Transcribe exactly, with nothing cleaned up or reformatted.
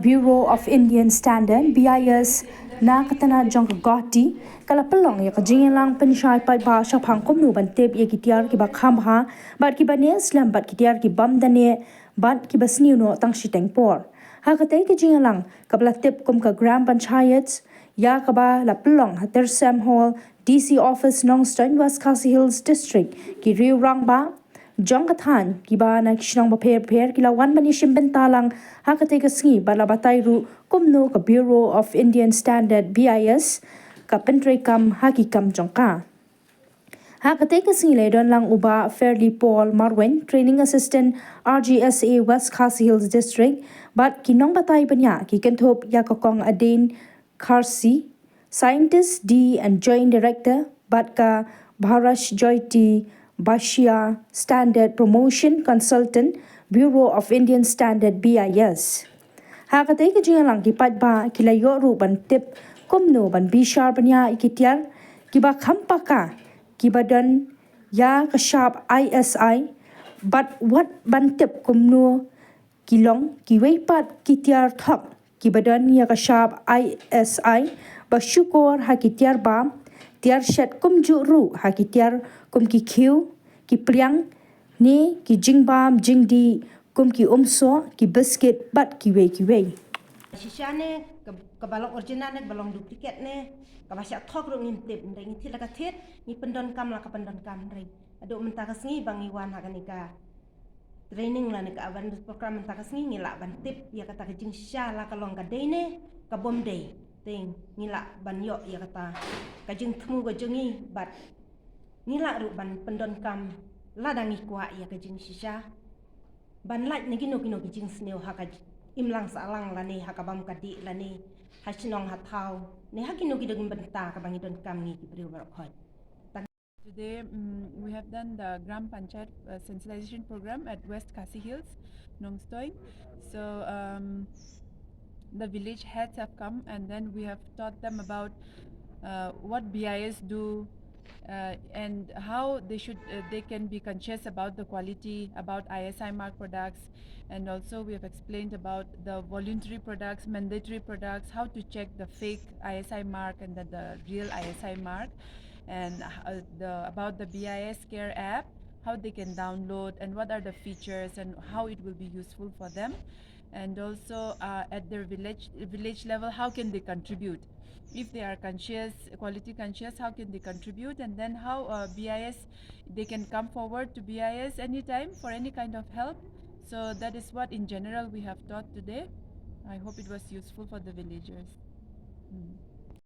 Bureau of Indian Standard, B I S, na ka tnat jong ka Guwahati, ka la pynlong ïa ka jingïalang pynshai paidbah shaphang kumno ban tip ïa ki tiar kiba kham bha bad kiba neh slem bad ki tiar ki bym da neh bad kiba sniew noh tang shiteng por. Ha katei ka jingïalang kaba la tip kum ka Gram Panchayat, ïa kaba la pynlong ha Tyrsem Hall, D C Office, Nongstoiñ, West Khasi Hills District, ki riew rangbah jong ka thaiñ kiba na ki shnong bapher bapher ki la wan ban ïashim bynta lang ha katei ka sngi bad la batai ruh kumno ka Bureau of Indian Standard, B I S, ka pyntreikam ha ki kam jong ka. Ha katei ka sngi la don lang u Bah Fairley Paul Marwein, Training Assistant, R G S A, West Khasi Hills District, bad ki nongbatai bniah, ki kynthup ïa ka Kong Adain Kharsi, Scientist D and Joint Director, bad ka Bharash Jyoti Bashia, Standard Promotion Consultant, Bureau of Indian Standard, B I S. Ha katei ka jingïalang ki paidbah ki la ïoh ruh ban tip kumno ban bishar bniah ïa ki tiar kiba kham paka, kiba don ïa ka shap I S I, bad wat ban tip kumno ki long kiwei pat ki tiar thok kiba don ïa ka shap I S I, ba shukor ha ki tiar bam, tiar shet kumjuh ruh ha ki tiar kum ki khiew, ki pliang, ne ki jingbam jingdih kum ki umsoh, ki biskit bad kiwei kiwei. Shisha ne ka, kaba long original ne kaba long duplicate ne, kaba shah thok ruh ngim tip, hynrei ngi thied la ka thied, ngi pyndonkam la ka pyndonkam, hynrei haduh mynta ka sngi ba ngi wan ha kane ka training lane ka awareness program mynta ka sngi, ngi lah ban tip ïa kata ka jingshisha la ka long ka dei ne ka bym dei. Te ngi lah ban ïoh ïa kata ka jingthmu ka jong ngi bad ngi lah ruh ban pyndonkam lada ngi kwah ïa ka jingshisha ban lait na kino kino ki jingsniew ha ka imlang sahlang lane ha ka bam ka dih lane ha shnong ha thaw ne ha kino kino ki bynta kaba ngi donkam ngi ki briew baroh khoit. Today, mm, we have done the Gram Panchayat, uh, sensitization program at West Khasi Hills, Nongstoiñ. So, um, the village heads have come, and then we have taught them about, uh, what B I S do, uh, and how they should, uh, they can be conscious about the quality, about I S I mark products, and also we have explained about the voluntary products, mandatory products, how to check the fake I S I mark and the, the real I S I mark, and, uh, the, about the B I S Care app, how they can download and what are the features and how it will be useful for them. And also, uh, at their village, village level, how can they contribute? If they are conscious, quality conscious, how can they contribute? And then how, uh, B I S, they can come forward to B I S anytime for any kind of help. So that is what in general we have taught today. I hope it was useful for the villagers. Mm.